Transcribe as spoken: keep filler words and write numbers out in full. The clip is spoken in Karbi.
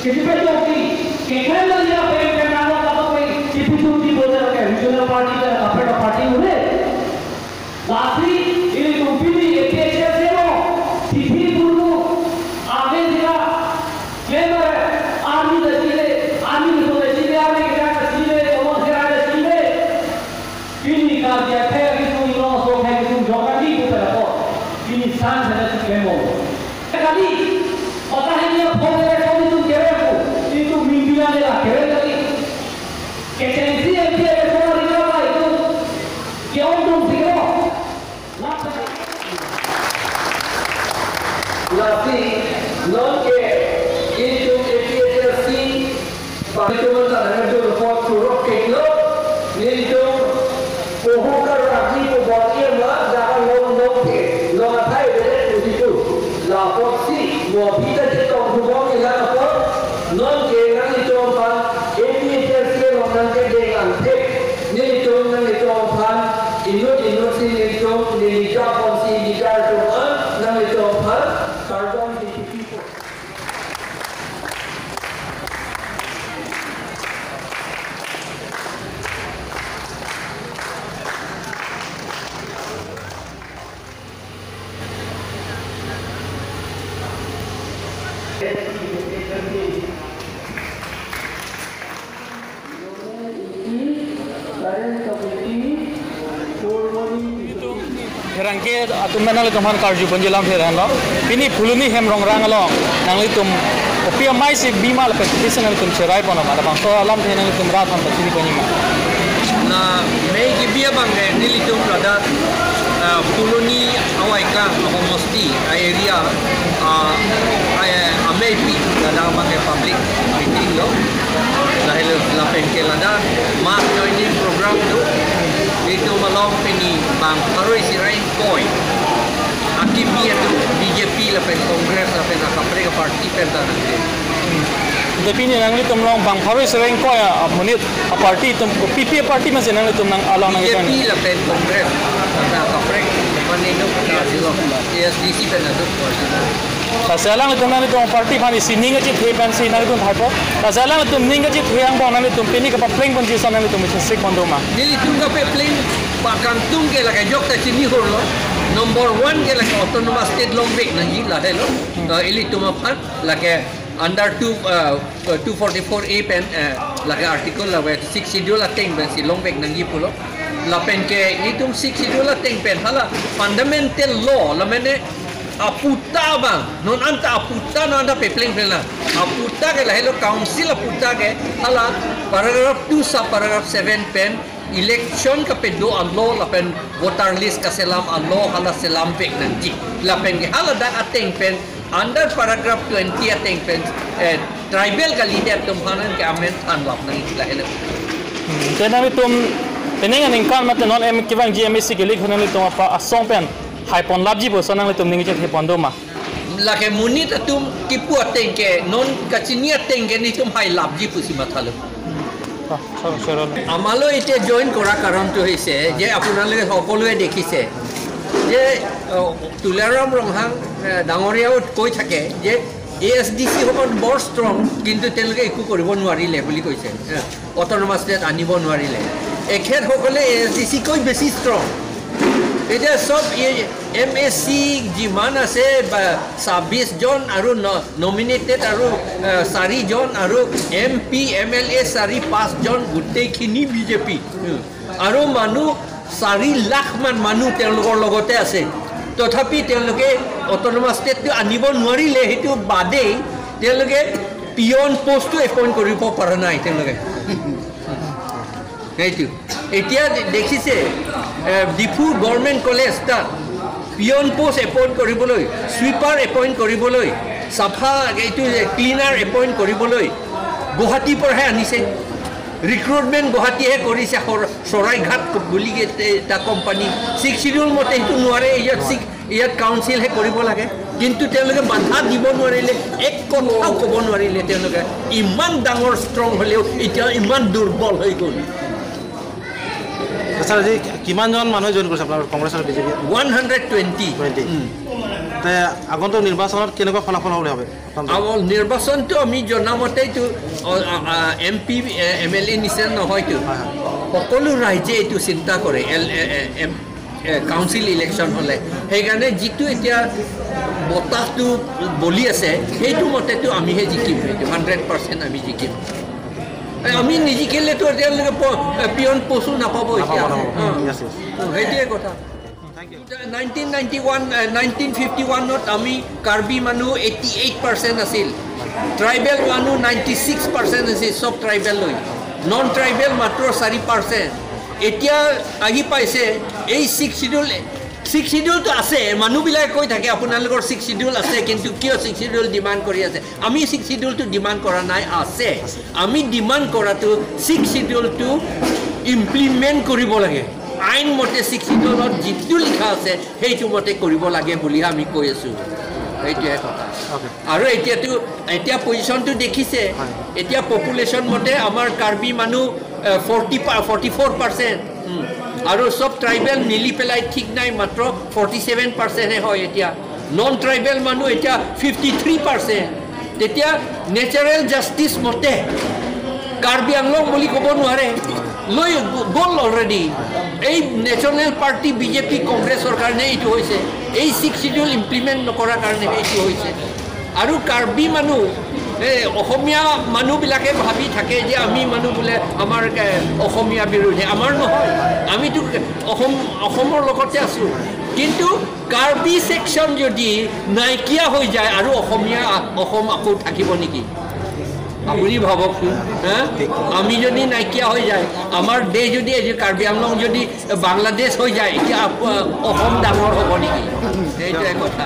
Kisipe jokti, kekhel lo ya pen pen nanglo katok pen, kipi jokti bote ke regional party ke kaprek party ule. Lasi, ilitum pini A P H L C lo, T V purnu, ave sila, member, army da chile, army da chile, army da chile, common sila da chile. Pini karja phe kitum ino so phe kitum jokani ko pera ko. Pini san sana si kemo. Kali, pata hai niya phone le phone tum kere ko. Itu mimpi na le la kere kali. Ketensi M P le phone ri ka bai tu. Ke on tum sikro. Lasi, non ke, itum A P H L C, panitum ta nangdur pot turok keklo, nelitum, pohu karagi po bot iya ma, dahan long long ke, long athai bere usiku, lapot si, mo bita je tong hubong ilang apot, non ke nanglitum aphan, A P H L C along nangkedeng angthek, nelitum nanglitum aphan, inut inut si nelitum, neli japon si leader atum an, nanglitum aphan, kardom si kipi po. Pherangke atum nanglitum aphan karju ponji alamthe henlo. Pini Phuloni hem rongrang along nanglitum kopi amei si bima lapen kopi si nanglitum cherai pon ma, labangso alamthe nanglitum rat aphan pachini ponji ma. La mei kebi abang ke nelitum ladak, ah, Phuloni awaika homosti, ah, area, ah, ah, ameipi ladak abang ke public meeting lo. Lahelo lapen ke ladak mass joining program do. Itum along pini bang pharo isi ra ingkoi akipi atum B J P lapen Congress lapen akaprek aparty pen ta nangke. Ante pini nanglitum along bang pharo isi ra ingkoi amonit aparty atum kopi pi aparty ma si nanglitum nang along nang B J P ikan lapen Congress lapen akaprek lapen inut A S D C pen atum. Lasi alanglitum nanglitum aparty aphan isi ning kachethe pensi nanglitum thaipo. Lasi alanglitum ning kachethe angbong nanglitum pini kapapleng ponji ason nanglitum isi sik pon do ma. Nelitum kapapleng pakangtung ke lake jok ta chini hurlo. Number one ke lake autonomous state longvek nangji lahelo. Eh, ilitum aphan lake under two, eh, two forty-four A pen, eh, lake article lake sixth schedule ateng pensi longvek nangji pulo. Lapen ke itum sixth schedule ateng pen hala fundamental law, la mane aputa abang, non anta aputa, non anta pepleng pleng la. Aputa ke lahelo council aputa ke hala paragraph two sub paragraph seven pen election kapedo a-law lapen voter list kaselam a-law hala selamvek nangji. Lapen ke hala dak ateng pen under paragraph twenty ateng pen, eh, tribal kalite atum aphan ke amend thanlap nangji lahelo. Hmm, te nanglitum penang aningkan mate non M kevangji M A C ke-elect ahut nanglitum apa asong pen hai ponlapji pu ason nanglitum ning kachethe pon do ma. Lake monit atum kipu ateng ke non kachini ateng ke nelitum hailapji pusi mathalo. Ah, sir, sir. আমালৈ এতিয়া জইন কৰা কাৰণটো হৈছে যে আপোনালোকে সকলোৱে দেখিছে যে, আহ, তুলাৰাম ৰংহাং, আহ, ডাঙৰীয়াও কৈ থাকে যে এ এছ ডি চি সময়ত বৰ ষ্ট্ৰং, কিন্তু তেওঁলোকে একো কৰিব নোৱাৰিলে বুলি কৈছে। আহ, অট'নমাছ ষ্টেট আনিব নোৱাৰিলে। এখেতসকলে এ এছ ডি চিকৈ বেছি ষ্ট্ৰং। এতিয়া চব এই এম এ চি যিমান আছে, বা ছাব্বিছ জন আৰু ন-, নমিনেটেড আৰু, আহ, চাৰিজন আৰু এম পি, এম এল এ চাৰি পাঁচজন, গোটেইখিনি বি জে পি। আৰু মানুহ চাৰি লাখ মান মানুহ তেওঁলোকৰ লগতে আছে। তথাপি তেওঁলোকে অট'নমাছ ষ্টেটটো আনিব নোৱাৰিলে, সেইটো বাদেই তেওঁলোকে পিয়ন পোষ্টটো এপইণ্ট কৰিব পৰা নাই তেওঁলোকে। সেইটো। এতিয়া দে-, দেখিছে, এ, ডিফু গভৰ্ণমেণ্ট কলেজ তাত পিয়ন পোষ্ট এপইণ্ট কৰিবলৈ, ছুইপাৰ এপইণ্ট কৰিবলৈ, চাফা এইটো ক্লিনাৰ এপইণ্ট কৰিবলৈ গুৱাহাটীৰ পৰাহে আনিছে। ৰিক্ৰুটমেণ্ট গুৱাহাটীহে কৰিছে, শৰ-, শৰাইঘাট বুলি এটা কোম্পানী। ছিক্স শ্বিডিউল মতে সেইটো নোৱাৰে, ইয়াত ছিক্স ইয়াত কাউন্সিলহে কৰিব লাগে, কিন্তু তেওঁলোকে বাধা দিব নোৱাৰিলে, এক কথাও ক'ব নোৱাৰিলে। তেওঁলোকে ইমান ডাঙৰ ষ্ট্ৰং হ'লেও এতিয়া ইমান দুৰ্বল হৈ গ'ল। ছাৰ, আজি কিমানজন মানুহে জইন কৰিছে আপোনাৰ কংগ্ৰেছ আৰু B J P? One hundred twenty. Twenty. মানে, আগন্তুক নিৰ্বাচনত কেনেকুৱা ফলাফল হ'ব বুলি ভাবে? আপোনালোকে? আমাৰ নিৰ্বাচনটো আমি জনামতে এইটো, অ, আ, আ, এম পি, এ, এম এল এ নিচিনা নহয়তো। হয়, হয়। সকলো ৰাইজে এইটো চিন্তা কৰে, এল, এ, এ, এম, এ, কাউন্সিল ইলেকশ্যন হ'লে। সেইকাৰণে যিটো এতিয়া বতাহটো বলি আছে, সেইটো মতেতো আমিহে জিকিম, সেইটো হাণ্ড্ৰেড পাৰ্চেণ্ট আমি জিকিম। এ, আমি নিজিকিলেতো এতিয়ালৈকে প-, এ, পিয়ন পচু নাপাব এতিয়া। নাপাব, নাপাব। অ। Yes, yes. অ, সেইটোৱে কথা। Thank you. Nineteen ninety one, A, nineteen fifty ওৱানত আমি কাৰ্বি মানুহ এইটি এইট পাৰ্চেণ্ট আছিল, ট্ৰাইবেল মানুহ নাইনটি ছিক্স পাৰ্চেণ্ট আছিল, চব ট্ৰাইবেল লৈ, নন ট্ৰাইবেল মাত্ৰ চাৰি পাৰ্চেণ্ট। এতিয়া আহি পাইছে এই ছিক্স শ্বিডিউল। ছিক্স শ্বিডিউলটো আছে, মানুহবিলাকে কৈ থাকে আপোনালোকৰ ছিক্স শ্বিডিউল আছে, কিন্তু কিয় ছিক্স শ্বিডিউল ডিমাণ্ড কৰি আছে? আমি ছিক্স শ্বিডিউলটো ডিমাণ্ড কৰা নাই, আছে। আমি ডিমাণ্ড কৰাটো ছিক্স শ্বিডিউলটো ইমপ্লিমেণ্ট কৰিব লাগে। আইন মতে ছিক্স শ্বিডিউলত যিটো লিখা আছে, সেইটো মতে কৰিব লাগে বুলিহে আমি কৈ আছো। সেইটোৱে কথা। অ'কে। আৰু এতিয়াতো, এতিয়া পজিশ্যনটো দেখিছে, হয়। এতিয়া পপুলেশ্যন মতে আমাৰ কাৰ্বি মানুহ, এ, ফৰ্টি পা-, ফৰ্টি ফ'ৰ পাৰ্চেণ্ট। উম। আৰু চব ট্ৰাইবেল মিলি পেলাই ঠিক নাই, মাত্ৰ ফৰ্টি ছেভেন পাৰ্চেণ্টহে হয় এতিয়া। নন ট্ৰাইবেল মানুহ এতিয়া ফিফটি থ্ৰী পাৰ্চেণ্ট। তেতিয়া নেচাৰেল জাষ্টিচ মতে কাৰ্বি আংলং বুলি ক'ব নোৱাৰে, লৈ গ-, গ'ল অলৰেডি। এই national party B J P কংগ্ৰেছৰ কাৰণে এইটো হৈছে, এই ছিক্স শ্বিডিউল ইমপ্লিমেণ্ট নকৰাৰ কাৰণে এইটো হৈছে। আৰু কাৰ্বি মানুহ, এই অসমীয়া মানুহবিলাকে ভাবি থাকে যে আমি মানুহ বোলে আমাৰ, এ, অসমীয়া বিৰোধী। আমাৰ নহয়, আমিতো অসম, অসমৰ লগতে আছো। কিন্তু কাৰ্বি ছেকশ্যন যদি নাইকিয়া হৈ যায় আৰু অসমীয়া, অসম আকৌ থাকিব নেকি? আপুনি ভাবকচোন, হা? আমি যদি নাইকিয়া হৈ যায়, আমাৰ দেশ যদি, এই যে কাৰ্বি আংলং যদি বাংলাদেশ হৈ যায়, এতিয়া আপ-, অসম ডাঙৰ হ'ব নেকি? সেইটোৱে কথা।